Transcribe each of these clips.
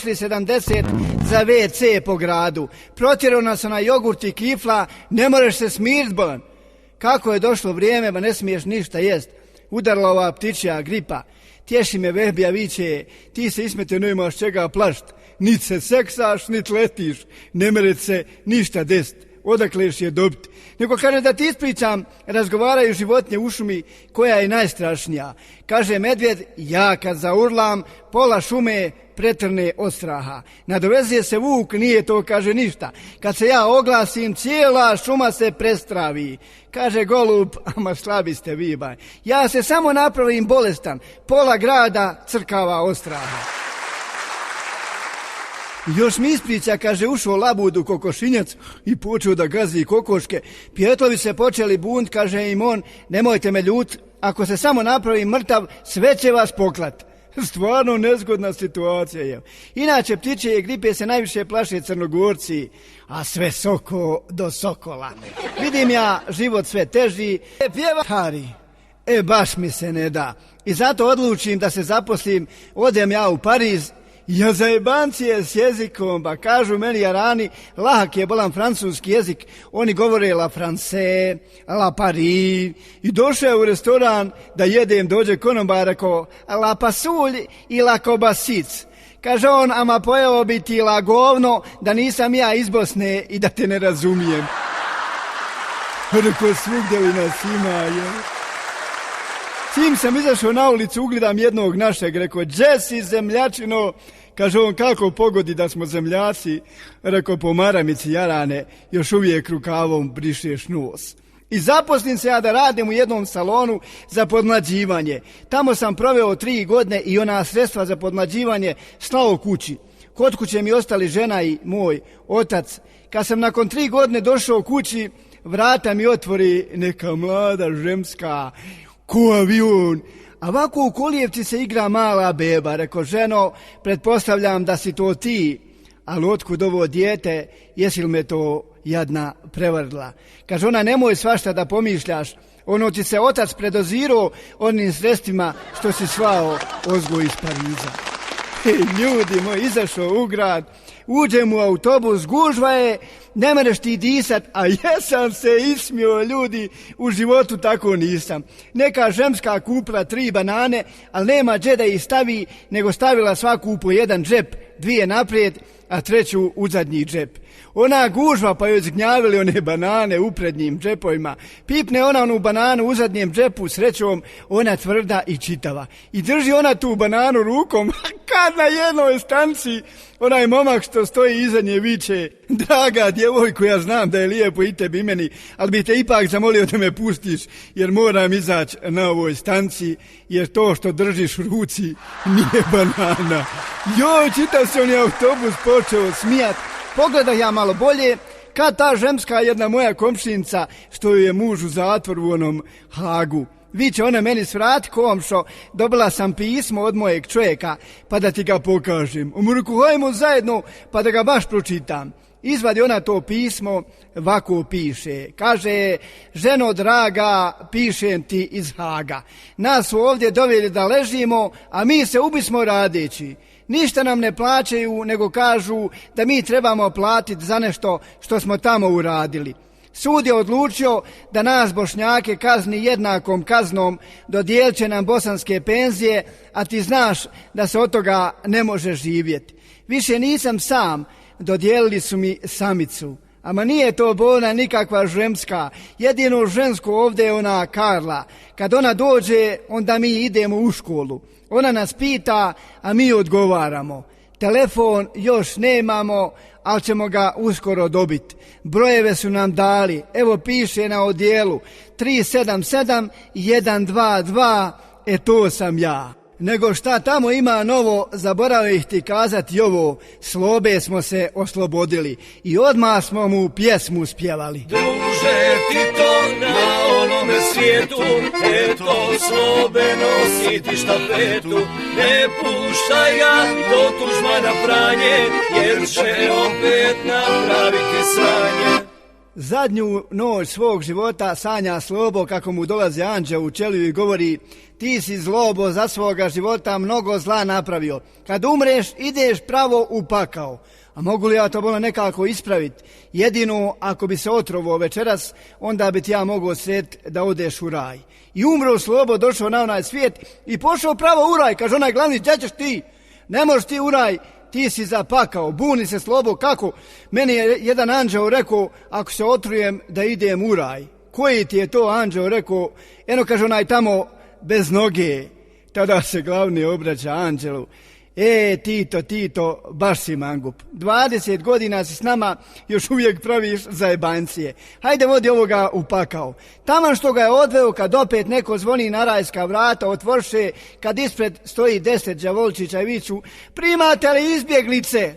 70 za WC po gradu. Protjerao nas na jogurt i kifla, ne možeš se smirt, bolan. Kako je došlo vrijeme, ba ne smiješ ništa jest. Udarla ova ptičja gripa. Tješi me Vehbija, viće, ti se ismete, ne imaš čega plašt. Nit se seksaš, nit letiš, ne mere se ništa dest. Odakleš je dobiti. Nego kaže da ti ispričam, razgovaraju životinje u šumi koja je najstrašnija. Kaže medvjed, ja kad zaurlam, pola šume pretrne od straha. Nadovezuje se vuk, nije to, kaže, ništa. Kad se ja oglasim, cijela šuma se prestravi. Kaže golub, ama slabi ste vi, baj. Ja se samo napravim bolestan, pola grada crkava od straha. Još mi ispriča, kaže, ušao labudu kokošinjac i počeo da gazi kokoške. Pjetlovi se počeli bunt, kaže im on, nemojte me ljut, ako se samo napravim mrtav, sve će vas poklat. Stvarno nezgodna situacija je. Inače, ptičje gripe se najviše plaše Crnogorci, a sve soko do sokola. Vidim ja život sve teži, pjeva Hari. Baš mi se ne da. I zato odlučim da se zaposlim, odem ja u Pariz. Ja zajebancije s jezikom, ba kažu meni Jarani, lahak je bolan francuski jezik, oni govore la français, la Paris, i došao u restoran da jedem, dođe konobar, rekao la pasulj i la kobasic. Kaže on, ama pojeo bi ti la govno da nisam ja iz Bosne i da te ne razumijem. Rekao, svugdje li nas ima, je. Čim sam izašao na ulicu, ugledam jednog našeg, rekao, gdje si zemljačino? Kaže on, kako pogodi da smo zemljaci? Rekao, po maramici, Jarane, još uvijek rukavom brišeš nos. I zaposlim se ja da radim u jednom salonu za podmlađivanje. Tamo sam proveo 3 godine i ona sredstva za podmlađivanje slao kući. Kod kuće mi ostali žena i moj otac. Kad sam nakon 3 godine došao kući, vrata mi otvori neka mlada žemska, ko avion. A ovako u kolijevci se igra mala beba. Rekao, ženo, pretpostavljam da si to ti, ali otkud ovo dijete, jesi li me to jadna prevrla? Kaže ona, nemoj svašta da pomišljaš, ono ti se otac predozirao onim sredstvima što si svao ozgo iz Pariza. Ljudi moji, izašao u grad, uđem u autobus, gužva je, ne mereš ti disat, a jesam se ismio, ljudi, u životu tako nisam. Neka žemska kupila 3 banane, ali nema gdje da ih stavi, nego stavila svaku po jedan džep, 2 naprijed, a 3 u zadnji džep. Ona gužva pa joj zgnjavili one banane u prednjim džepovima. Pipne ona onu bananu u zadnjem džepu, srećom ona tvrda i čitava. I drži ona tu bananu rukom, kad na jednoj stanci onaj momak što stoji iza nje viče, draga djevojko, ja znam da je lijepo i tebi meni, ali bi te ipak zamolio da me pustiš, jer moram izaći na ovoj stanci, jer to što držiš u ruci nije banana. Joj, čitav se on je autobus počeo smijat. Pogledaj ja malo bolje, kad ta žemska jedna moja komšinica, što joj je muž u zatvoru u onom Hagu. Viće ona meni svrati, komšo, dobila sam pismo od mojeg čovjeka, pa da ti ga pokažem. Umruku, hajmo zajedno, pa da ga baš pročitam. Izvadi ona to pismo, ovako piše. Kaže, ženo draga, pišem ti iz Haga. Nas su ovdje doveli da ležimo, a mi se ubismo radeći. Ništa nam ne plaćaju, nego kažu da mi trebamo platiti za nešto što smo tamo uradili. Sud je odlučio da nas Bošnjake kazni jednakom kaznom, dodijelit će nam bosanske penzije, a ti znaš da se od toga ne može živjeti. Više nisam sam, dodijelili su mi samicu. Ama nije to bona nikakva žemska, jedino žensko ovdje je ona Karla. Kad ona dođe, onda mi idemo u školu. Ona nas pita, a mi odgovaramo. Telefon još nemamo, ali ćemo ga uskoro dobiti. Brojeve su nam dali, evo piše na odjelu 377 122, to sam ja. Nego šta tamo ima novo, zaboravih ti kazati ovo, Slobe smo se oslobodili i odmah smo mu pjesmu spjevali. Druže ti to na onome svijetu, eto Slobe nosi ti štafetu, ne puštaj ga do tužmana Franje, jer će opet napraviti sranje. Zadnju noć svog života sanja Slobo kako mu dolazi anđeo u ćeliju i govori: ti si Zlobo za svoga života mnogo zla napravio. Kad umreš ideš pravo u pakao. A mogu li ja to bilo nekako ispraviti? Jedino ako bi se otrovao večeras, onda bi ti ja mogao sret da odeš u raj. I umro Slobo, došao na onaj svijet i pošao pravo u raj. Kaže onaj glavni: gdje ćeš ti? Ne možeš ti u raj, ti si zapakao. Buni se Slobo, kako? Meni je jedan anđeo rekao, ako se otrujem da idem u raj. Koji ti je to anđeo rekao? Eno, kaže onaj tamo bez noge. Tada se glavni obraća anđelu: Tito, baš si mangup. 20 godina si s nama, još uvijek praviš zajebancije. Hajde vodi ovoga u pakao. Taman što ga je odveo, kad opet neko zvoni na rajska vrata, otvorše, kad ispred stoji 10 đavolčića i viču: primate li izbjeglice?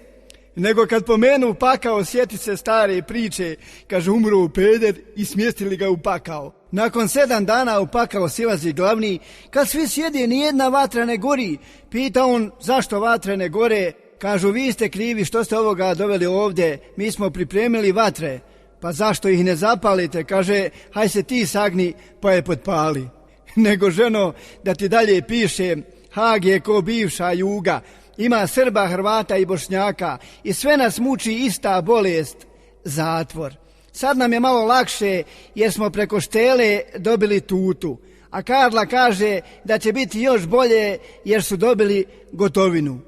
Nego kad pomenu pakao, sjeti se stare priče, kaže umro peder i smjestili ga u pakao. Nakon 7 dana u pakao silazi glavni, kad svi sjede nijedna vatra ne gori. Pita on: zašto vatre ne gore? Kažu: vi ste krivi što ste ovoga doveli ovdje, mi smo pripremili vatre. Pa zašto ih ne zapalite? Kaže: haj se ti sagni pa je potpali. Nego ženo, da ti dalje piše, Hag je ko bivša Juga. Ima Srba, Hrvata i Bošnjaka i sve nas muči ista bolest, zatvor. Sad nam je malo lakše jer smo preko štele dobili tutu, a Karla kaže da će biti još bolje jer su dobili gotovinu.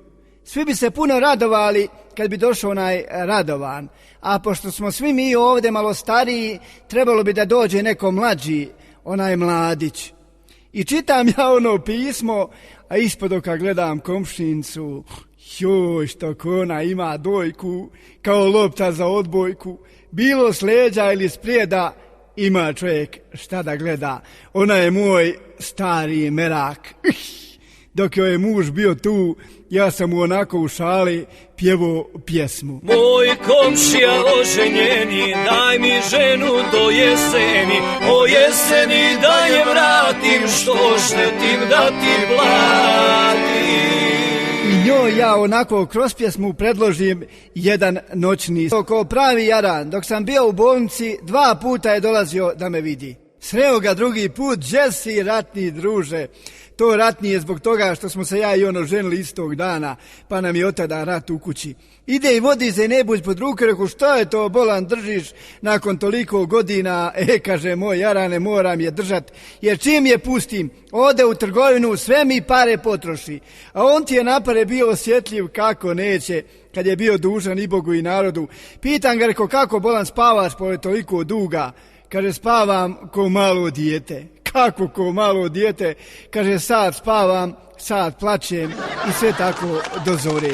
Svi bi se puno radovali kad bi došao onaj Radovan, a pošto smo svi mi ovdje malo stariji, trebalo bi da dođe neko mlađi, onaj Mladić. I čitam ja ono pismo, a ispod oka gledam komšincu, joj što ona ima dojku, kao lopta za odbojku, bilo s leđa ili s prijeda, ima čovjek šta da gleda. Ona je moj stari merak. Dok joj je muž bio tu, ja sam mu onako u šali pjevao pjesmu. Moj komšija oženjeni, daj mi ženu do jeseni, o jeseni da je vratim, što štetim da ti platim. I njoj ja onako kroz pjesmu predložim jedan noćni. Ko pravi jaran, dok sam bio u bolnici, 2 puta je dolazio da me vidi. Sreo ga drugi put: Jesse, ratni druže. To ratni je zbog toga što smo se ja i ono ženili istog dana, pa nam je od tada rat u kući. Ide i vodi Zejnebuć pod ruku, reku: šta je to bolan držiš nakon toliko godina? Kaže, moj jarane, moram je držat, jer čim je pustim, ode u trgovinu, sve mi pare potroši. A on ti je na pare bio osjetljiv kako neće, kad je bio dužan i Bogu i narodu. Pitam ga, reko: kako bolan spavaš pored toliko duga? Kaže: spavam ko malo dijete. Kako ko malo dijete? Kaže: sad spavam, sad plačem i sve tako do zore.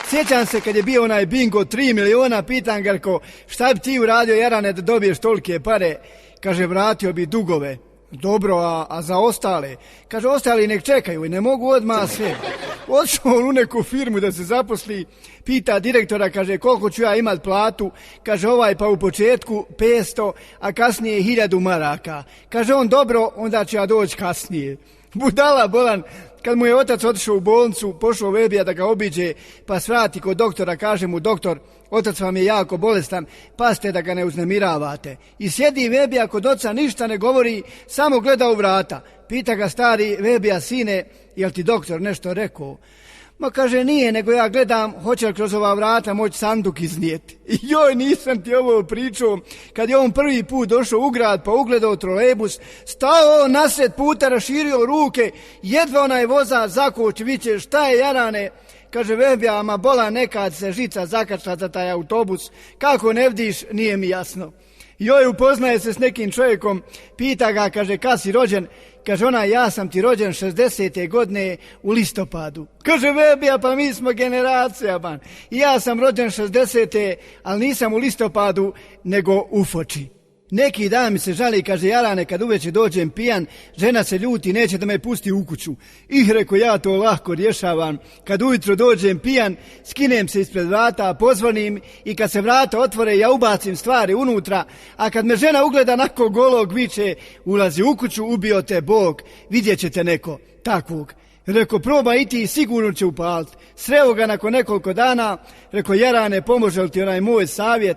Sjećam se kad je bio onaj bingo 3 miliona, pitam ga, reko: šta bi ti uradio, jarane, da dobiješ tolike pare? Kaže: vratio bi dugove. Dobro, a za ostale? Kaže: ostali nek čekaju i ne mogu odmah sve. Odšao u neku firmu da se zaposli, pita direktora, kaže: koliko ću ja imat platu? Kaže ovaj: pa u početku 500, a kasnije 1000 maraka. Kaže on: dobro, onda ću ja doći kasnije. Budala bolan. Kad mu je otac otišao u bolnicu, pošao Vebija da ga obiđe, pa svrati kod doktora, kaže mu doktor: otac vam je jako bolestan, pazite da ga ne uznemiravate. I sjedi Vebija kod oca, ništa ne govori, samo gleda u vrata. Pita ga stari Vebija: sine, jel ti doktor nešto rekao? Ma kaže: nije, nego ja gledam hoće li kroz ova vrata moći sanduk iznijeti. Joj, nisam ti ovo pričao. Kad je on prvi put došao u grad pa ugledao trolejbus, stao nasred puta, raširio ruke, jedva onaj vozač zakoči, viče: šta je jarane? Kaže Vebija: ama bola, nekad se žica zakačla za taj autobus, kako ne vdiš, nije mi jasno. Joj, upoznaje se s nekim čovjekom, pita ga, kaže: kad si rođen? Kaže ona: ja sam ti rođen 60. godine u listopadu. Kaže Vebija: pa mi smo generacija, ban. I ja sam rođen 60. ali nisam u listopadu, nego u Foči. Neki dan mi se žali, kaže: jarane, kad uveče dođem pijan, žena se ljuti, neće da me pusti u kuću. I reko: ja to lahko rješavam. Kad ujutro dođem pijan, skinem se ispred vrata, pozvonim i kad se vrata otvore, ja ubacim stvari unutra, a kad me žena ugleda nako golog, viče: ulazi u kuću, ubio te Bog, vidjet će te neko takvog. Reko: proba i ti, sigurno će upaliti. Sreo ga nakon nekoliko dana, reko: jarane, pomože li ti onaj moj savjet?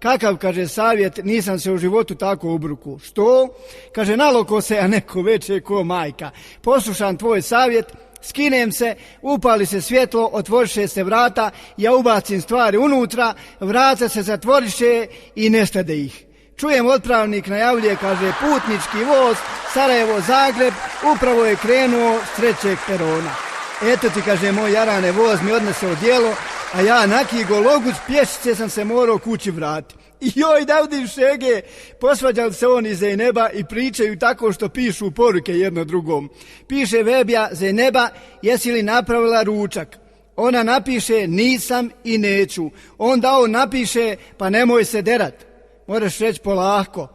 Kakav, kaže, savjet, nisam se u životu tako ubruku. Što? Kaže, naloko se, a neko veće ko majka. Poslušam tvoj savjet, skinem se, upali se svjetlo, otvoriše se vrata, ja ubacim stvari unutra, vrata se zatvoriše i nestade ih. Čujem otpravnik najavljuje, kaže, putnički voz Sarajevo-Zagreb upravo je krenuo s 3. perona. Eto ti, kaže, moj jarane, voz mi odnese odijelo, a ja naki gologuć pješice sam se morao kući vrati. I joj, da vidim šege, posvađali se oni Zejneba i pričaju tako što pišu poruke jedno drugom. Piše Vebja, Zejneba, jesi li napravila ručak? Ona napiše, nisam i neću. Onda on napiše, pa nemoj se derat. Moraš reći polako.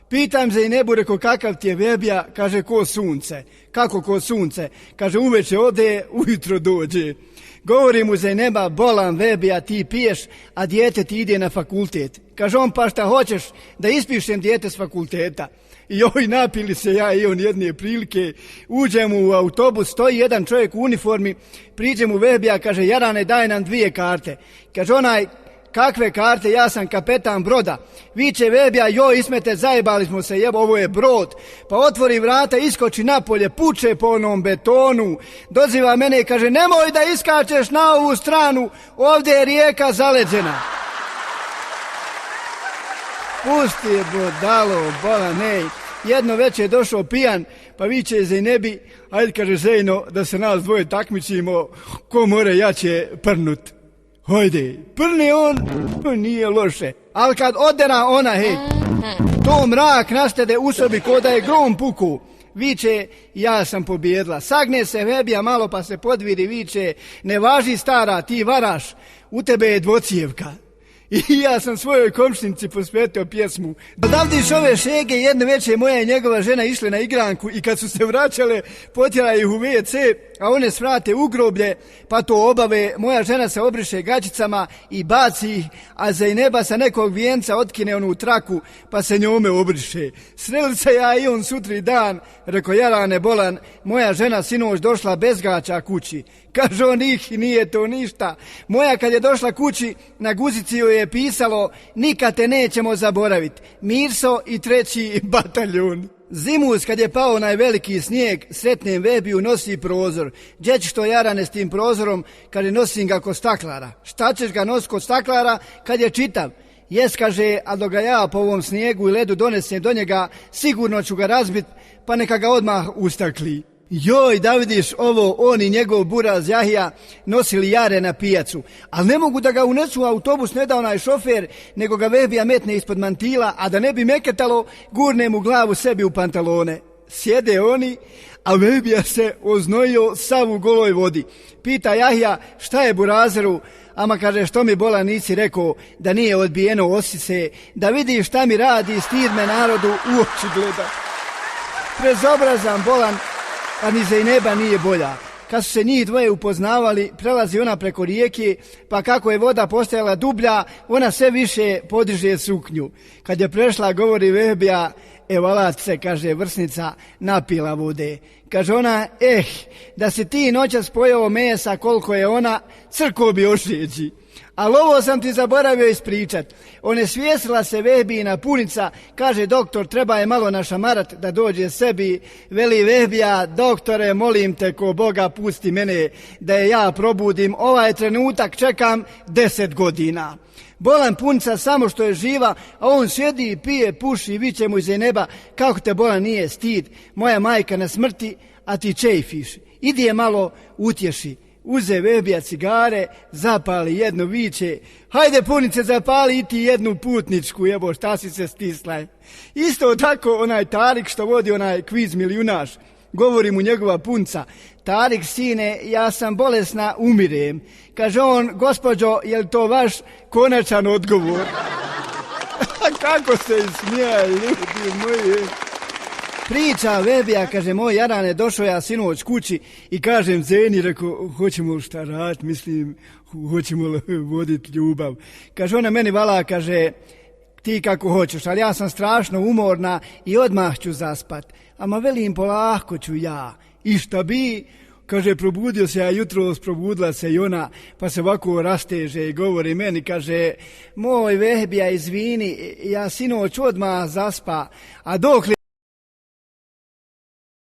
Pitam Zejnebu, reko, kakav ti je Vebja? Kaže, ko sunce. Kako ko sunce? Kaže, uveče ode, ujutro dođe. Govori mu Zejneba, bolan Vebja, ti piješ, a dijete ti ide na fakultet. Kaže on, pa šta hoćeš da ispišem dijete s fakulteta? I joj, napili se ja i on jedne prilike, uđemo u autobus, stoji jedan čovjek u uniformi, priđe mu Vebja, kaže, jarane, daj nam 2 karte. Kaže onaj, kakve karte, ja sam kapetan broda. Viče Vebja, joj, Ismete, zajebali smo se, jebo, ovo je brod. Pa otvori vrata, iskoči napolje, puče po onom betonu, doziva mene i kaže, nemoj da iskačeš na ovu stranu, ovdje je rijeka zaleđena. Pusti je budalo, bola, nej. Jedno večer je došao pijan, pa viče Zejnebi, ajde, kaže, Zejno, da se nas dvoje takmičimo, ko more jače prnut. Hojde, prni on, nije loše. Ali kad odera ona, hej, to mrak nastade u sobi ko da je grom puku. Viče, ja sam pobjedla. Sagne se Vebja malo pa se podviri, viče, ne važi stara, ti varaš, u tebe je dvocijevka. I ja sam svojoj komšnici posvetio pjesmu. Odavdiš ove šege, jedno večer moja i njegova žena išle na igranku i kad su se vraćale, potjela ih u WC, a one svrate u groblje, pa to obave. Moja žena se obriše gaćicama i baci ih, a Zejneba sa nekog vijenca otkine onu traku, pa se njome obriše. Sreli se ja i on sutri dan, reko, jarane bolan, moja žena sinoć došla bez gaća kući. Kaže on, ih, nije to ništa. Moja kad je došla kući, na guzici joj je pisalo, nikad te nećemo zaboraviti. Mirso i 3. bataljon. Zimus, kad je pao onaj veliki snijeg, sretnem Vebiju, nosi prozor. Gdje ćeš to, jarane, s tim prozorom? Kad je nosim ga kod staklara. Šta ćeš ga nositi kod staklara kad je čitav? Jes, kaže, a dok ga ja po ovom snijegu i ledu donesem do njega, sigurno ću ga razbit, pa neka ga odmah ustakli. Joj, da vidiš ovo, on i njegov buraz Jahija nosili jare na pijacu, ali ne mogu da ga unesu u autobus, ne da onaj šofer, nego ga Vebija metne ispod mantila, a da ne bi meketalo, gurne mu glavu sebi u pantalone. Sjede oni, a Vebija se oznojio sav u goloj vodi. Pita Jahija, šta je burazeru? Ama kaže, što mi bola nisi rekao da nije odbijeno osise, da vidiš šta mi radi, stid me narodu u oči gleda. Prezobrazan bolan, a ni Zejneba nije bolja. Kad su se njih dvoje upoznavali, prelazi ona preko rijeke, pa kako je voda postajala dublja, ona sve više podiže suknju. Kad je prešla, govori Vebija, evalat se, kaže vrsnica, napila vode. Kaže ona, da si ti noćas pojeo mesa koliko je ona, crko bi ošeđi. Ali ovo sam ti zaboravio ispričat. Onesvijestila se Vebijina punica, kaže doktor, treba je malo našamarat da dođe sebi. Veli Vebija, doktore, molim te ko Boga pusti mene da je ja probudim, ovaj trenutak čekam 10 godina. Bolan punica samo što je živa, a on sjedi i pije, puši i viče mu iz neba, kako te bolan nije stid, moja majka na smrti, a ti čejfiš. Idi je malo utješi. Uze Vebija cigare, zapali jednu, viče, hajde punice, zapali i ti jednu putničku, jebo, šta si se stisla. Isto tako onaj Tarik što vodi onaj kviz milijunaš, govori mu njegova punca, Tarik, sine, ja sam bolesna, umirem. Kaže on, gospođo, je li to vaš konačan odgovor? Kako se smije, ljudi moji. Priča Vebija, kaže, moj jarane, došao ja sinoć kući i kažem Zeni, rekao, hoćemo šta raditi, mislim, hoćemo voditi ljubav. Kaže, ona meni vala, kaže, ti kako hoćeš, ali ja sam strašno umorna i odmah ću zaspat. Ama velim, polako ću ja. I šta bi? Kaže, probudio se, a jutros probudila se i ona, pa se ovako rasteže i govori meni, kaže, moj Vehbija, izvini, ja sinoć odmah zaspa, a dok li